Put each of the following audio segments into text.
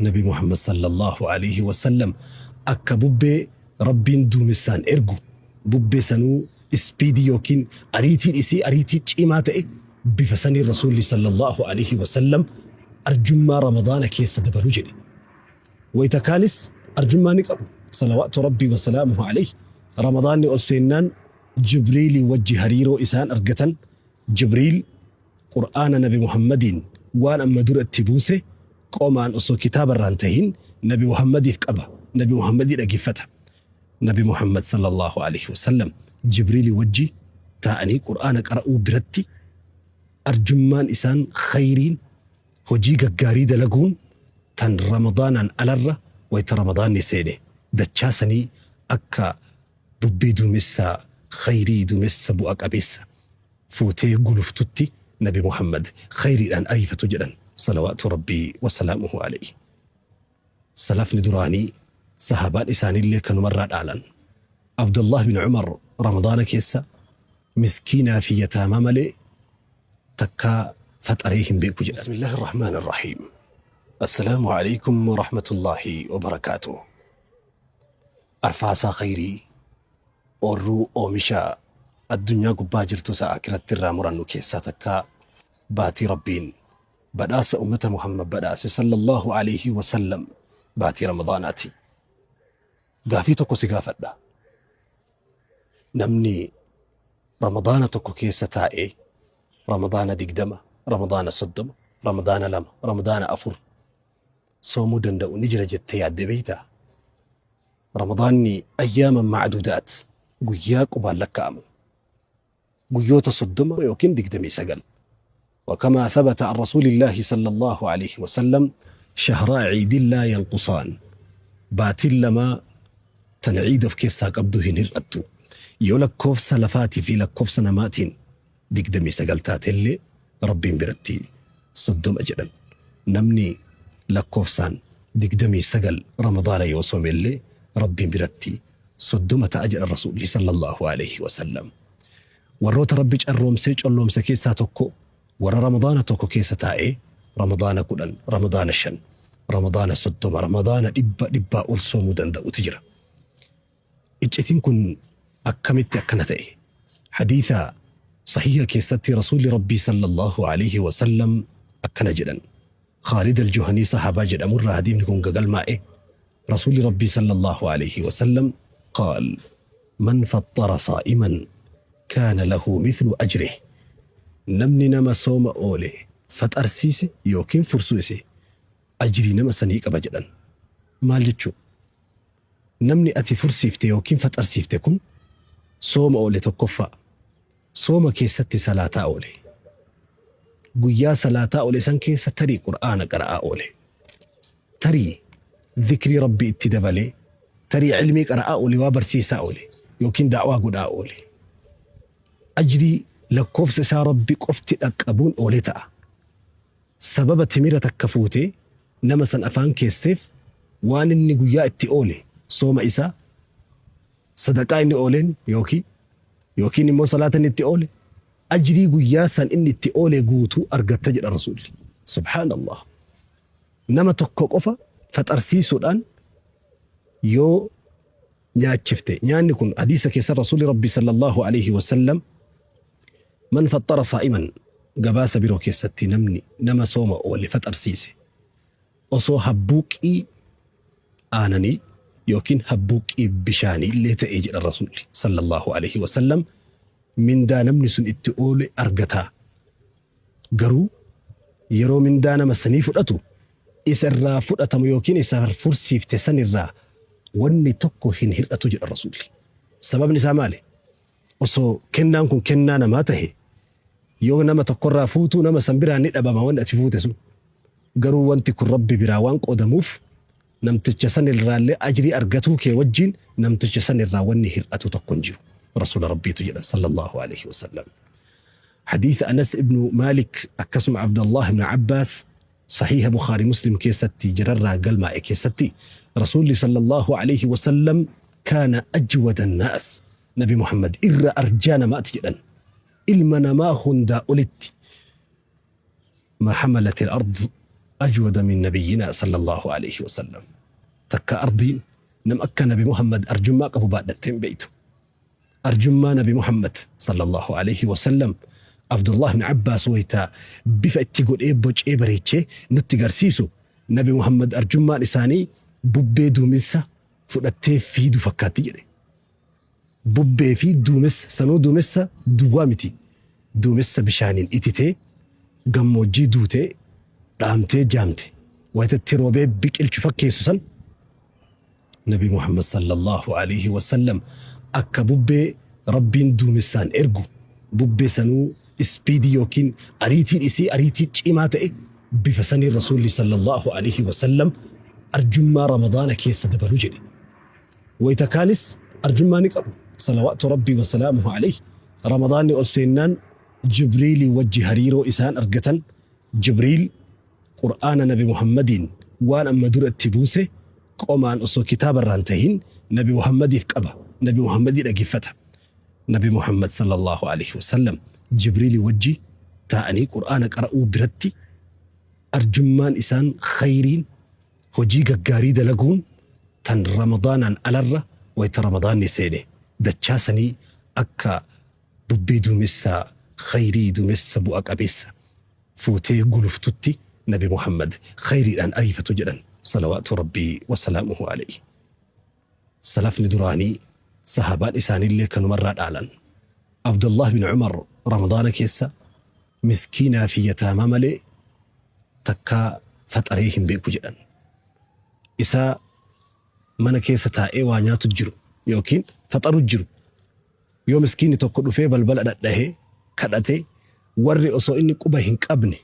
Nabi Muhammad sallallahu aleyhi wasallam akka bubbee Rabbiin duumessaan ergu, bubbee sanuu ispiidii yookiin ariitiin isii ariitii cimaa ta'e, bifa saniin Rasuulli sallallahu aleyhi wasallam arjummaa Ramadaana keessa dabalu jedhe. Wayta kaanis arjummaa ni qabu. Salawaatu Rabbii wasalaamuhu aleyhi. Ramadaanni ol seennaan Jibriilii wajji hariiroo isaan argatan, Jibriil Qur'aana Nabi Muhammadiin waan amma dura itti buuse qomaan osoo kitaaba irraa hin tahin Nabi Muhammadiif qaba, Nabi Muhammadii dhageeffata. Nabi Muhammad sallallaahu aleyhi wasallam Jibriilii wajji taa'anii Qur'aana qara'uu biratti arjummaan isaan khayriin hojii gaggaarii dalaguun tan Ramadaanaan alarra wayta Ramadaanni seene dachaa sanii akka bubbee duumessa khayrii duumessa bu'a qabeessa fuutee guluftutti Nabi Muhammad khayriidhaan ariifatu jedhan salawaatu Rabbii wa salaamuhu aleyhi. Salafni duraanii sahaabaan isaaniillee kanumarraa dhaalan. Abdullah bin Umar Ramadaana keessa miskiinaa fi yataamaa malee takkaa faxaree hin beeku jedhan. Bismillaahi Rahmaani Rahiim. Assalaamu Aleykum wa Rahmatullaahi wa Barakaatuh. Arfaasaa khayrii oorruu oomisha addunyaa gubbaa jirtu ta aakiratti irraa murannu keessaa takka baatii Rabbiin badhaasa ummata Muhammad badhaase sallallahu aleyhi wa sallam baatii Ramadaanaati. Gaafii tokko si gaafadha. Namni Ramadaana tokko keessa taa'ee Ramadaana 20, Ramadaana 30, Ramadaana 2, Ramadaana 4 soomuu danda'u ni jira jettee yaaddee beektaa? Ramadaanni ayyaaman ma'duudaat, guyyaa qubaan lakkaa'amu. Guyyoota 30 yookiin 29. Wakamaa thabata an rasuulillaahi sallallaahu aleyhi wasallam shahraa ciidin laa yanqusaan, baatiin lamaa tan ciida of keessaa qabdu hin hir'attu. Yoo lakkoofsa lafaatii fi lakkoofsa namaatiin 29 taatellee Rabbiin biratti 30 jedhan. Namni lakkoofsaan 29 Ramadaana yoo soomellee Rabbiin biratti 30 ta'a jedhan Rasuulli sallallaahu aleyhi wasallam. Warroota Rabbi carroomsee colloomse keessaa tokko warra Ramadaana tokko keessa taa'ee Ramadaana 10, Ramadaana 5, Ramadaana 30, Ramadaana dhibba dhibbaa ol soomuu danda'utu jira. Iccitiin kun akkamitti akkana ta'e? Hadiisa sahiiha keessatti Rasuulli Rabbii sallallaahu aleyhi wasallam akkana jedhan. Khaalid al-Juhanii sahaabaa jedhamu irraa hadiifni kun ka galmaa'e, Rasuulli Rabbii sallallaahu aleyhi wasallam qaal, Man faxxara saa'iman kaana lahu mithlu ajrih. Namni nama sooma oole faxarsiise yookiin fursuise ajrii nama sanii qaba jedhan. Maal jechuu? Namni ati fursiifte yookiin faxarsiifte kun sooma oole tokkoffaa. Sooma keessatti salaataa oole. Guyyaa salaataa oole san keessa tarii Qur'aana qara'aa oole. Tarii zikrii Rabbii itti dabalee, tarii ilmii qara'aa oole, waa barsiisaa oole yookiin da'waa godhaa oole. Ajrii lakkoofsa isaa Rabbi qofti dhaqqabuun oole ta'a. Sababa timira takka fuutee nama san afaan keesseef waan inni guyyaa itti oole sooma isaa, sadaqaa inni ooleen yookiin yookiin immoo salaata inni itti oole ajrii guyyaa san inni itti oole guutuu argatta jedha Rasuulli. Subhaanallah. Nama tokko qofa faxarsiisuudhaan yoo nyaachifte nyaanni kun hadiisa keessa Rasuulli Rabbi sallallahu alaihi wasallam man faxxara saa'iman gabaasa biroo keessatti namni nama sooma oole faxarsiise osoo habbuuqqii aananii yookiin habbuuqqii bishaanii illee ta'e jedhan Rasuulli sallallaahu aleyhi wasallam mindaa namni sun itti oole argataa. Garuu yeroo mindaa nama sanii fudhatu isa irraa fudhatamu yookiin isa fursiifte san irraa wanni tokko hin hir'atu jedhan Rasuulli. Sababni isaa maali? Osoo kennaan kun kennaa namaa tahe yoo nama tokkorraa fuutuu nama san biraa ni dhabama wanni ati fuute sun. Garuu wanti kun Rabbi biraa waan qoodamuuf namticha san irraallee ajrii argatuu kee wajjiin namticha san irraa wanni hir'atu tokko hin jiru. Rasuula Rabbiitu jedhan sallallahu aleyhi wasallam. Hadiisa Anas ibnu Maalik akkasuma Abdallah ibnu Abbaas Sahiiha Bukhaari Muslim keessatti jararraa galmaa'e keessatti Rasuulli sallallahu aleyhi wasallam kaana ajwada annaas Nabi Muhammad irra arjaa namaati jedhan. Ilma namaa hundaa olitti. Ma hamalat al-ard Ajwada min nabiyyinaa sallallaahu aleyhi wasallam. Takkaa ardiin nama akka Nabi Muhammad arjummaa qabu baadhattee hin beeytu. Arjummaa Nabi Muhammad sallallaahu aleyhi wasallam Abdullaah ibn Abbaas wayta bifa itti godhee bocee bareechee nutti garsiisu, Nabi Muhammad arjummaan isaanii bubbee duumessa fudhattee fiidu fakkaatti jedhe. Bubbee fi duumessa, sanuu duumessa duwwaa miti, duumessa bishaaniin ititee, gammoojjii duutee, dhaamtee jaamte, wayta itti roobee biqilchu fakkeessu san, Nabi Muhammad sallallaahu aleyhi wa sallam akka bubbee Rabbiin duumessaan ergu, bubbee sanuu ispiidii yookiin ariitiin isii ariitii cimaa ta'e, bifa saniin Rasuulli sallallaahu aleyhi wa sallam arjummaa Ramadaana keessa dabalu jedhe. Wayta kaanis arjummaa ni qabu. Salawaatu Rabbii wa salaamuhu aleyhi. Ramadaanni ol seennaan Jibriilii wajji hariiroo isaan argatan, Jibriil Qur'aana Nabi Muhammadiin waan amma dura itti buuse qomaan osoo kitaaba irraa hin tahin Nabi Muhammadiif qaba. Nabi Muhammadii dhageeffata. Nabi Muhammad sallallaahu aleyhi wa sallam Jibriilii wajji taa'anii Qur'aana qara'uu biratti arjummaan isaan khayriin Hojii gaggaarii dalaguun tan Ramadaanaan alarra wayta Ramadaanni seene dachaa sanii akka bubbee duumessa khayrii duumessa bu'a qabeessa fuutee guluftutti Nabi Muhammad khayriidhaan ariifatu jedhan salawaatu Rabbii wasalaamuhu aleyhi. Salafni duraanii sahaabaan isaaniillee kanumarraa dhaalan. Abdullaah bin Umar Ramadaana keessa miskiinaa fi yataamaa malee takkaa faxaree hin beeku jedhan. Isaa mana keessa taa'ee waa nyaatu jiru yookiin faxaru jiru yoo miskiinni tokko dhufee balbala dhadhahee kadhate warri osoo inni quba hin qabne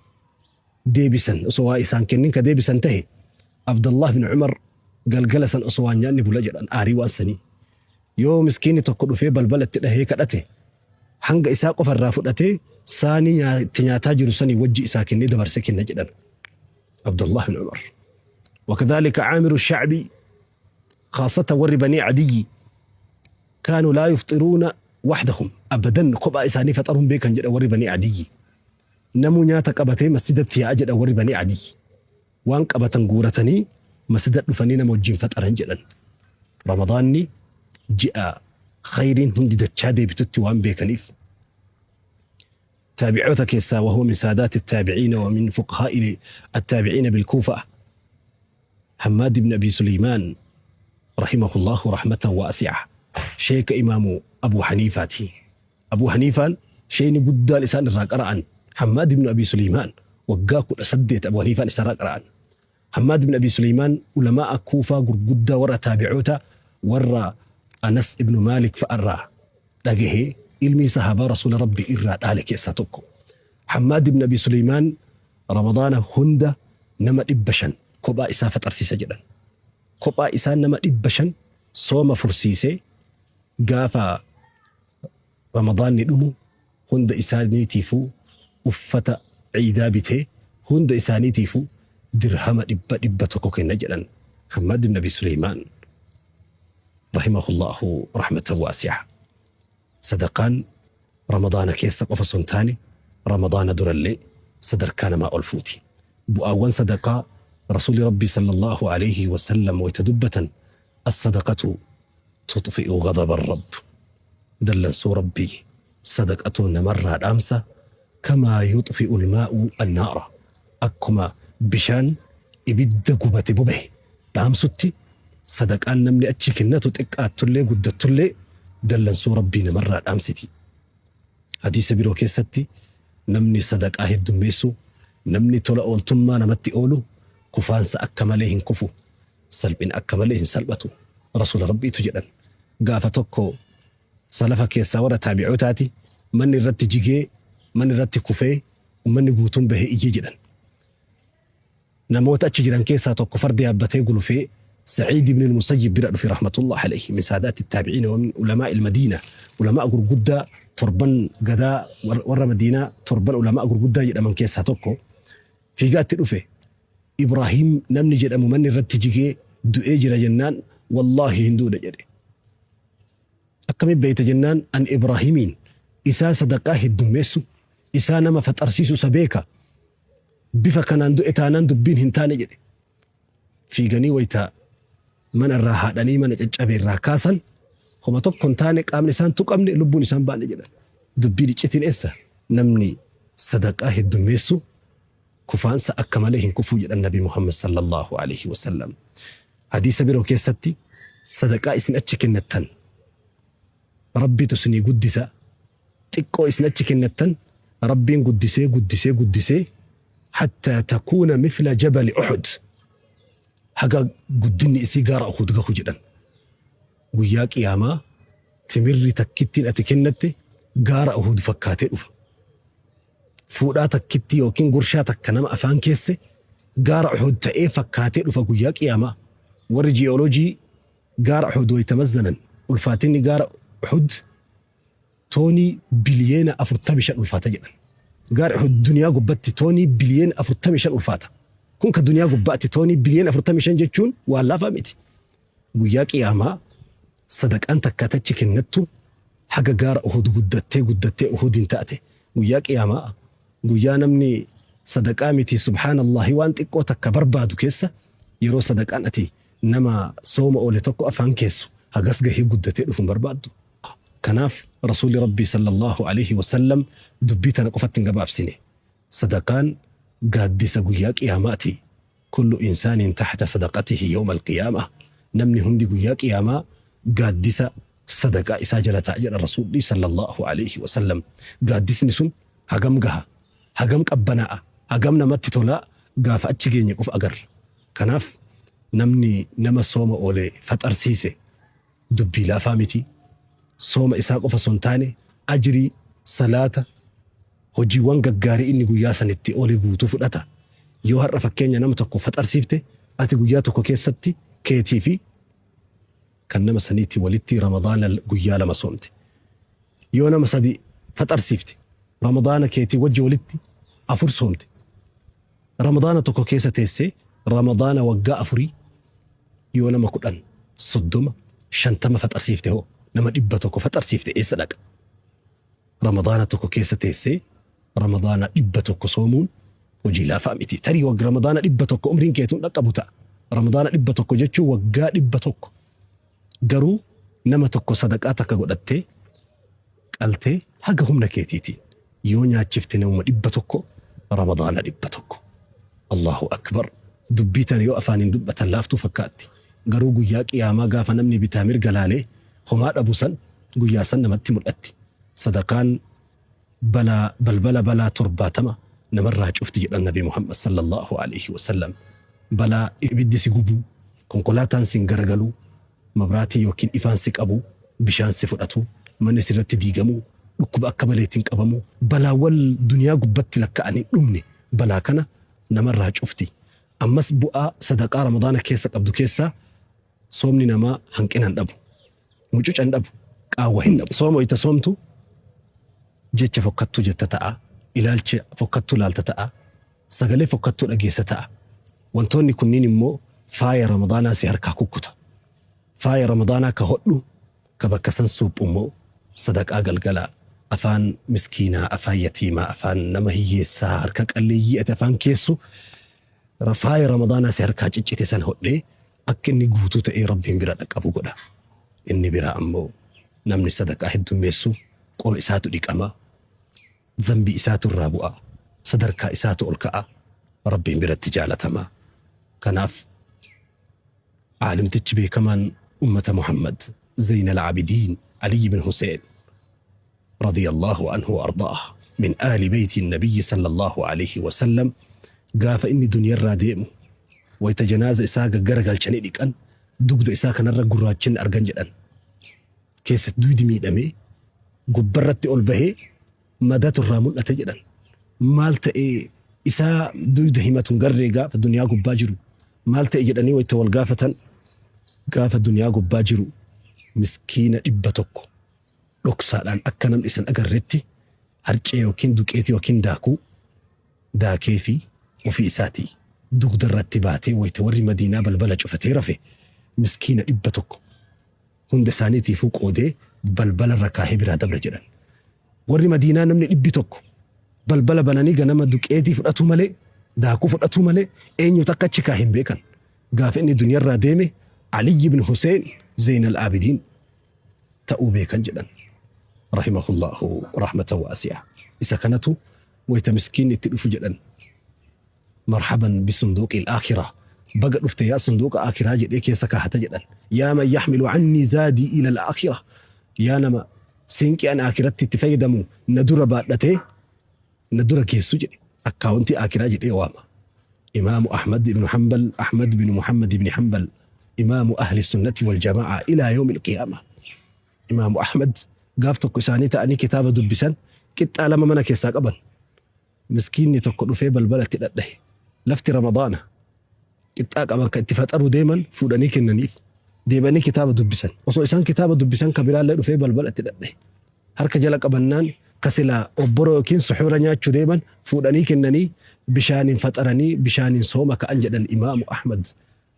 deebisan osoo waa isaan kennin ka deebisan tahe Abdallaah bin Umar galgala san osoo waan nyaanni bula jedhan aarii waan sanii. Yoo miskiinni tokko dhufee balbala itti dhahee kadhate hanga isaa qofa irraa fudhatee saanii itti nyaataa jiru sanii wajji isaa kennee dabarsee kenna jedhan Abdallaah bin Umar. Wakadhaalika Caamiru Shacbii khaasatan warri Banii Adiyyi kaanuu laa yufxiruuna wahdahum abadan kophaa isaanii faxaruun beekan jedha warri Banii Adiyyi. Namuu nyaata qabatee masjidatti yaa'a jedhan warri Banii Adiyyi. Waan qabatan guuratanii masjida dhufanii nama wajjin faxaran jedhan. Ramadaanni ji'a khayriin hundi dachaa deebitutti waan beekaniif. Taabi'oota keessaa wahuwa min saadaati taabiciina wa min fuqahaa'i attaabi'iina bilkuufa Hammaad ibn Abi Suleymaan rahimahullahu rahmatan waasi'a sheeka imaamu Abuu Haniifaati. Abuu Haniifaan sheeyni guddaan isaan irraa qara'an Hammaad ibn Abii Suleymaan waggaa 18 Abuu Haniifaan isarraa qara'an. Hammaad ibn Abii Suleymaan ulamaa'a Kuufaa gurguddaa warra taabi'oota warra Anas ibn Maalik fa'a irraa dhagahee ilmii sahaabaa Rasuula Rabbii irraa dhaale keessaa tokko. Hammaad ibn Abii Suleymaan Ramadaana hunda nama 500 kophaa isaa faxarsiisa jedhan. Kophaa isaa nama 500 sooma fursiisee gaafa Ramadaanni dhumu hunda isaaniitiifuu uffata ciidaa bitee hunda isaaniitiifuu dirhama 100 kenna jedhan Hammaad ibn Abi Suleymaan rahimahullaahu rahmatan waasi'a. Sadaqaan Ramadaana keessa qofa osoo hin taane Ramadaana durallee sadarkaa namaa ol fuuti. Bu'aawwan sadaqaa Rasuulli Rabbii sallallaahu aleyhi wasallam wayta dubbatan As-sadaqatu tuxfi'u ghadaba Rabb Dallansuu Rabbii sadaqatu namarraa dhaamsa kamaa yuxfi'u al-maa'u an-naara akkuma bishaan ibidda gubate bobahe dhaamsutti sadaqaan namni achi kennatu xiqqaattullee guddattullee dallansuu Rabbii namarraa dhaamsiti. Hadiisa biroo keessatti namni sadaqaa heddummeessu, namni tola ooltummaa namatti oolu kufaansa akka malee hin kufu. Salphina akka malee hin salphatu. Rasuula Rabbiitu jedhan. Gaafa tokko salafa keessaa warra taabi'ootaati manni irratti jigee manni irratti kufee ummanni guutuun bahee iyyee jedhan. Namoota achi jiran keessaa tokko farda yaabbatee gulufee Sa'iid ibn al-Musayyib bira dhufe rahmatullah alayhi min saadaati taabi'iina wa min ulamaa il-Madiina ulamaa gurguddaa torban gadaa warra Madiinaa torban ulamaa gurguddaa jedhaman keessaa tokko fiigaa itti dhufe. Ibraahiim namni jedhamu manni irratti jigee du'ee jira jennaan wallaahi hin duune jedhe. Akkamitti beekta jennaan an Ibraahiimiin isaa sadaqaa heddummeessu isaa nama faxarsiisu isa beeka. Bifa kanaan du'e taanaan dubbiin hin taane jedhe. Fiiganii wayta mana irraa haadhanii mana caccabe irraa kaasan homa tokko hin taane qaamni isaan tuqamne lubbuun isaan baane jedhan. Dubbiin iccitiin eessa? Namni sadaqaa heddummeessu kufaansa akka malee hin kufuu jedhan Nabi Muhammad sallallahu alaihi wasallam. Hadiisa biroo keessatti sadaqaa isin achi kennattan Rabbitu isinii guddisa xiqqoo isin achi kennattan Rabbiin guddisee guddisee guddisee hattaa takuuna mithla jabali Uhud haga guddinni isii gaara Uhud gahu jedhan. Guyyaa qiyaamaa timirri takkittiin ati kennatte gaara Uhud fakkaatee dhufa. Fuudhaa takkittii yookiin gurshaa takka nama afaan keesse gaara Uhud ta'ee fakkaatee dhufa guyyaa qiyaamaa. Warri ji'oolojii gaara Uhud wayta mazzanan ulfaatinni gaara Uhud toonii biliyeena 45 ulfaata jedhan. Gaarri Uhud duniyaa gubbatti toonii biliyeena 45 ulfaata. Kun ka duniyaa gubbaatti toonii biliyeena 45 jechuun waan laafaa miti. Guyyaa qiyaamaa sadaqaan takka tachi kennattu haga gaara Uhud guddattee guddattee Uhudin taate. Guyyaa qiyaamaa guyyaa namni sadaqaa miti subhaanallahi waan xiqqoo takka barbaadu keessa yeroo sadaqaan ati nama sooma oole tokko afaan keessu hagas gahee guddatee dhufu hin barbaaddu. Kanaaf Rasuulli Rabbii sallallaahu aleyhi wa sallam dubbii tana qofatti hin gabaabsine. Sadaqaan gaaddisa guyyaa qiyaamaati. Kullu insaanin tahta sadaqatihi yawmal qiyaamah. Namni hundi guyyaa qiyaamaa gaaddisa sadaqaa isaa jala ta'a jedha Rasuulli sallallaahu aleyhi wa sallam. Gaaddisni sun hagam gaha? Hagam qabbanaa'a? Hagam namatti tola? Gaafa achi geenye qofa agarra. Kanaaf namni nama sooma oole faxarsiise dubbii laafaa miti. Sooma isaa qofa osoo hin taane ajrii, salaata, hojiiwwan gaggaarii inni guyyaa san itti oole guutuu fudhata. Yoo har'a fakkeenya nama tokko faxarsiifte ati guyyaa tokko keessatti keetii fi kan nama saniitii walitti Ramadaana guyyaa lama soomte. Yoo nama sadi faxarsiifte Ramadaana keetii wajji walitti afur soomte. Ramadaana tokko keessa teessee Ramadaana waggaa afurii yoo nama 10, 30, 50 faxarsiifte hoo nama 100 faxarsiifte eessa dhaqa? Ramadaana tokko keessa teessee Ramadaana 100 soomuun hojii laafaa miti. Tarii wag Ramadaana 100 umriin keetuun dhaqqabu ta'a. Ramadaana 100 jechuun waggaa 100. Garuu nama tokko sadaqaa takka godhattee qaltee haga humna keetiitiin yoo nyaachifte namuma 100 Ramadaana 100. Allahu Akbar! Dubbii tana yoo afaaniin dubbatan laaftuu fakkaatti. Garuu guyyaa qiyaamaa gaafa namni bitaa mirga laalee homaa dhabu san guyyaa san namatti mul'atti. Sadaqaan balaa balbala balaa 70 namarraa cufti jedhan Nabi Muhammad sallallahu aleyhi wasallam. Balaa ibiddi si gubuu, konkolaataan siin garagaluu, mabraatiin yookiin ifaan si qabuu, bishaan si fudhatuu, manni sirratti diigamuu, dhukkuba akka maleetiin qabamuu, balaawwan duniyaa gubbatti lakka'an hin dhumne balaa kana namarraa cufti. Ammas bu'aa sadaqaa Ramadaana keessa qabdu keessaa soomni namaa hanqina hin dhabu. Mucuca hin dhabu. Qaawwa hin dhabu. Sooma wayita soomtu jecha fokkattuu jetta ta'a. Ilaalcha fokkattuu laalta ta'a. Sagalee fokkattuu dhageessa ta'a. Wantoonni kunniin immoo faaya Ramadaanaa si harkaa kukkuta. Faaya Ramadaanaa ka hodhu, ka bakka san suuphu immoo sadaqaa galgalaa, afaan miskiinaa, afaan yatiimaa, afaan nama hiyyeessaa, harka qalleeyyii ati afaan keessu faaya Ramadaanaa si harkaa ciccite san hodhee akka inni guutuu ta'ee Rabbiin bira dhaqqabu godha. Inni biraa ammoo namni sadaqaa heddummeessu qoma isaatu dhiqama, zambii isaatu irraa bu'a, sadarkaa isaatu ol ka'a, Rabbiin biratti jaalatama. Kanaaf aalimtichi beekamaan ummata Muhammad Zeynal Aabidiin Aliyyi bin Huseen radiyallahu anhu wa ardaah min aali beeyti nabiyyi sallallahu alayhi wa sallam gaafa inni duniyarraa deemu wayta janaaza isaa gaggaragalchanii dhiqan dugda isaa kanarra gurraachinni argan jedhan. Keessatti duydi miidhamee gubbarratti ol bahee madatu irraa mul'ate jedhan. Maal ta'ee isaa duyda himatu hin garree gaafa duniyaa gubbaa jiru maal ta'e jedhanii wayta wal gaafatan gaafa duniyaa gubbaa jiru miskiina 100 dhoksaadhaan akka namni isan agarretti harcee yookiin duqeetii yookiin daakuu daakeefii ofii isaatii dugda irratti baatee wayta warri madiinaa balbala cufatee rafe miskiina 100 hunda isaaniitiifuu qoodee balbala irra kaahee biraa dabre jedhan. Warri Madiinaa namni 100 balbala bananii ganama duqeetii fudhatuu malee Daakuu fudhatuu malee eenyutu akka achi kaahe hin beekan. Gaafa inni duniyarraa deeme Aliyyi ibn Huseen Zeynal Aabidiin ta'uu beekan jedhan. Rahimahullaahu rahmatan waasi'a. Isa kanatu wayta miskiinni itti dhufu jedhan. Marhaban bisunduuqil aakiraa. Baga dhufte yaa sunduuqa aakiraa jedhee keessa kaahata jedhan. Yaa man yaxmilu cannii zaadii ilal aakiraa. Yaa nama siinqii an aakiratti itti fayyadamu na dura baadhatee na dura geessu jedhe. Akkaawuntii aakiraa jedhee waama. Imaamu Ahmad ibnu Hanbal, Ahmad binu Muhammad ibni Hanbal, imaamu ahli sunnati wal jamaa'a ilaa yawmil qiyaama. Imaamu Ahmad gaaf tokko isaanii ta'anii kitaaba dubbisan qixxaa lama mana keessaa qaban. Miskiinni tokko dhufee balbala itti dhadhahe. Lafti Ramadaana. Qixxaa qaban ka itti faxaru deeman fuudhanii kennaniif. Deebi'anii kitaaba dubbisan. Osoo isaan kitaaba dubbisan ka biraallee dhufee balbala itti dhadhahe. Harka jala qabannaan ka silaa obboroo yookiin suxuura nyaachu deeman fuudhanii kennanii bishaaniin faxaranii bishaaniin sooma ka'an jedhan Imaamu Ahmad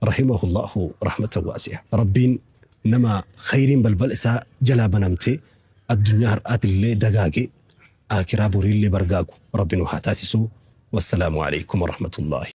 rahimahullahu rahmatan waasi'a. Rabbiin nama khayriin balbala isaa jalaa banamtee addunyaa har'aatillee dagaage aakiraa boriillee bargaagu Rabbi nu haa taasisu. Wassalaamu aleykum warahmatullaahi.